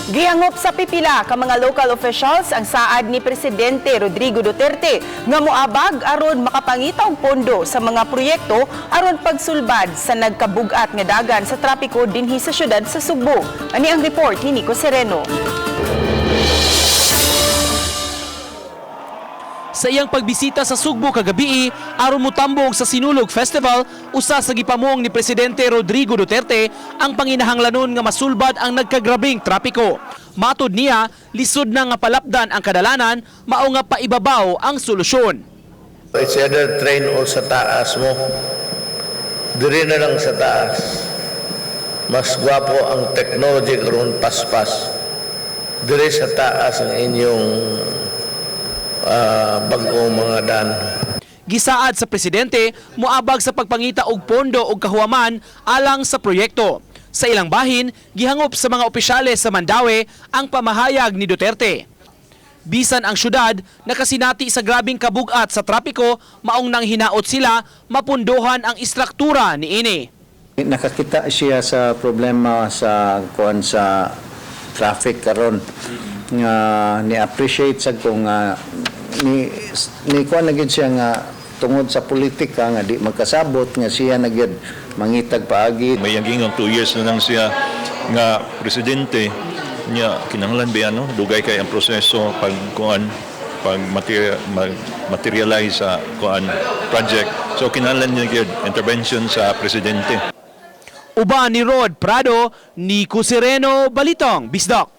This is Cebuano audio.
Gihangop sa pipila ka mga local officials ang saad ni Presidente Rodrigo Duterte nga moabag aron makapangita og pondo sa mga proyekto aron pagsulbad sa nagkabugat nga dagan sa trapiko dinhi sa syudad sa Sugbo. Ani ang report ni Nico Sereno. Sa iyang pagbisita sa Sugbo kagabii aron motambong sa Sinulog Festival, usa sa gipamuong ni Presidente Rodrigo Duterte ang panginahanglanon nga masulbad ang nagkagrabing trapiko. Matod niya, lisod na nga palapdan ang kadalanan, mao nga paibabaw ang solusyon. It's either train o sa taas mo. Diri na lang sa taas. Mas gwapo ang technology karon, paspas. Diri sa taas ang inyong bag-ong mga dan. Gisaad sa presidente, moabag sa pagpangita og pondo og kahuwaman alang sa proyekto. Sa ilang bahin, gihangop sa mga opisyales sa Mandaue ang pamahayag ni Duterte. Bisan ang syudad nakasinati sa grabing kabugat sa trapiko, maong nang hinaot sila mapunduhan ang istruktura niini. Nakakita siya sa problema sa kuan, sa traffic karon, nga ni-appreciate sa ko nga ni kuan na gyud siya nga tungod sa politika nga di magkasabot nga siya na gyud mangitag paagi. May gingon 2 years na lang siya nga presidente niya, kinahanglan ba, ano, dugay kay ang proseso pag kuan, pag materialize sa kuan, project, so kinahanglan niya gyud intervention sa presidente. Uban ni Rod Prado, Nico Sereno, Balitang Bisdak.